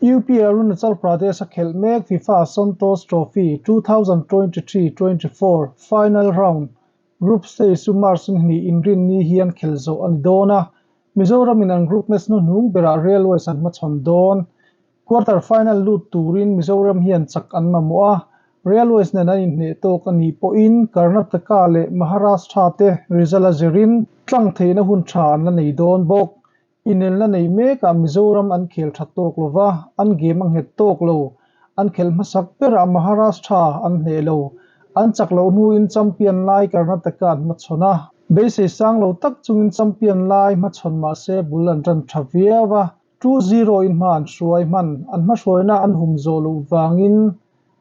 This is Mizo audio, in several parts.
UP Arunachal Pradesh a khelh mek FIFA Santosh Trophy 2023-24 final round group stage chu March ni hnih inrinni hian khelh zawh a ni dawn a, Mizoramin an group match hnuhnung berah Railways an hmachhawn dawn. Quarter final lut turin Mizoram hian chak an mamawh a, Railways nen an inhneh tawk a nih pawhin Karnataka leh Maharashtra te result a zirin tlang theihna hun tha an la nei dawn bawk. Inelna nei mekah Mizoram an khel tha tawk lo va, an game a nghet tawk lo. An khelh hmasak berah Maharashtra an hneh lo. An chak loh hnuin champion lai Karnataka an hmachhawn a, beisei sang lo tak chungin champion lai hmachhawn mahse bul an tan tha viau a, 2-0 in hma an hruai hman. An hmahruaina an hum zawh loh vangin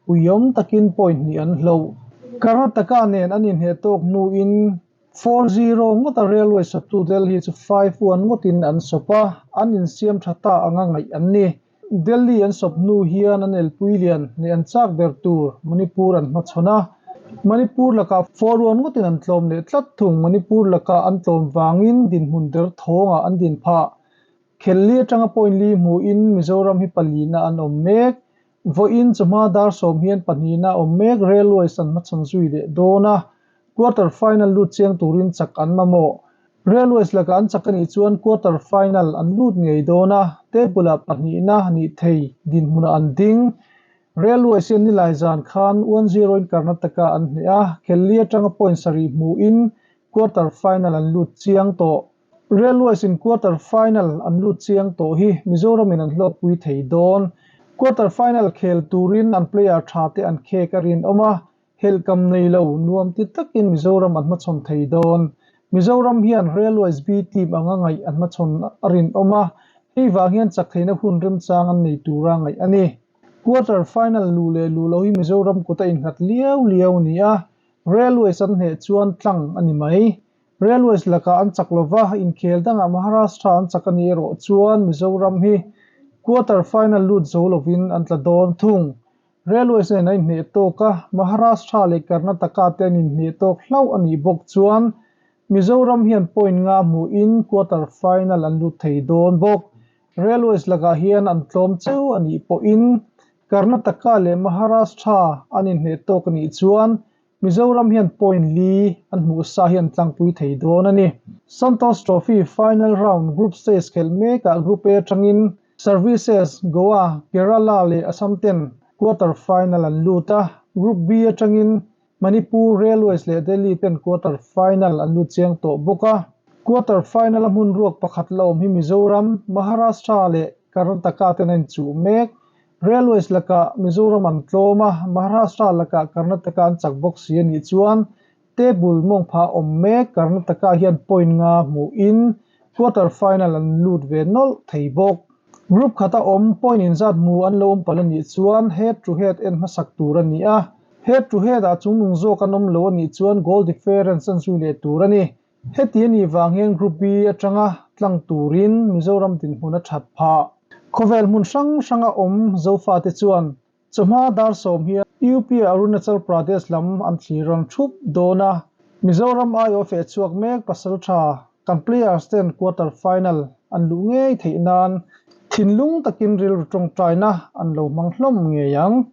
uiawm takin point hnih an hloh. Karnataka nen an inhneh tawk hnuin 4-0 ngawta Railway sawptu Delhi chu 5-1 ngawtin an sawp a, an insiam tha ta anga ngaih an ni. Delhi an sawp hnu hian an elpui lian leh an chak ber tur Manipur an hmachhawn a, Manipur lakah 4-1 ngawtin an tlawm leh tlat thung. Manipur lakah an tlawm vangin dinhmun der thawngah an din phah. Khelli atanga point li hmuhin Mizoram hi palina an awm mek. Vawiin chawhma dar sawm hian pahnihna awm mek Railways an hmachhawn zui leh dawn a, quarter final lut chiang turin chak an mamawh. Railways lakah an chak a nih chuan quarter final an lut ngei dawn a, table ah pahnihna nih thei dinhmunah an ding. Railways hian nilai zan khan 1-0 in Karnataka an hneh a, Khelli atanga point sarih hmuhin quarter final an lut chiang tawh. Railways in quarter final an lut chiang tawh hi Mizoram in an hlawkpui thei dawn. Quarter final khel turin an player tha te an khek a rinawm a, helhkam nei lo nuam ti takin Mizoram an hmachhawn thei dawn. Mizoram hian Railways B team anga ngaih an hmachhawn a rinawm a, hei vang hian chak theihna hun remchang an nei tura ngaih a ni. Quarter final luh leh luh loh hi Mizoram kut a innghat liau liau a ni a, Railways an hneh chuan tlang a ni mai. Railways lakah an chak lova, inkhel dangah Maharashtra an chak a nih erawh chuan Mizoram hi quarter final lut zo lovin an tla dawn thung. Railways nen a inhneh tawk a, Maharashtra leh Karnataka te an inhneh tawk hlauh a nih bawk chuan Mizoram hian point nga hmuhin quarter final an lut thei dawn bawk. Railways lakah hian an tlawm cheu a nih pawhin Karnataka leh Maharashtra an inhneh tawk a nih chuan Mizoram hian point li an hmuh sa hi an tlangpui thei dawn a ni. Santosh Trophy final round group stage khelh mekah Group A atangin Services, Goa, Kerala leh Assam ten quarter final an lut a, Group B atangin Manipur, Railways leh Delhi ten quarter final an lut chiang tawh bawk a. Quarter final a hmun ruak pakhat la awm hi Mizoram, Maharashtra leh Karnataka ten a inchuh mek. Railways lakah Mizoram an tlawm a, Maharashtra lakah Karnataka an chak bawk si a nih chuan table mawng phah awm mek Karnataka hian point nga hmuhin quarter final an lut ve nawlh thei bawk. Group khata awm point inzat hmu an lo awm palh a nih chuan head to head en hmasak tur a ni a, head to head ah chungnung zawk an awm lo a nih chuan goal difference an zui leh tur a ni. Heti a nih vang hian Group B atanga tlang turin Mizoram dinhmun a that phah. Khawvel hmun hrang hranga awm Zofate chuan chawhma dar sawm hian UP Arunachal Pradesh lam an thlir rawn thup dawn a, Mizoram aiawh feh chhuak mek pasaltha kan players ten quarter final an luh ngei theih nan thinlung takin rilru tawngtaina an lo hmang hlawm ngei ang.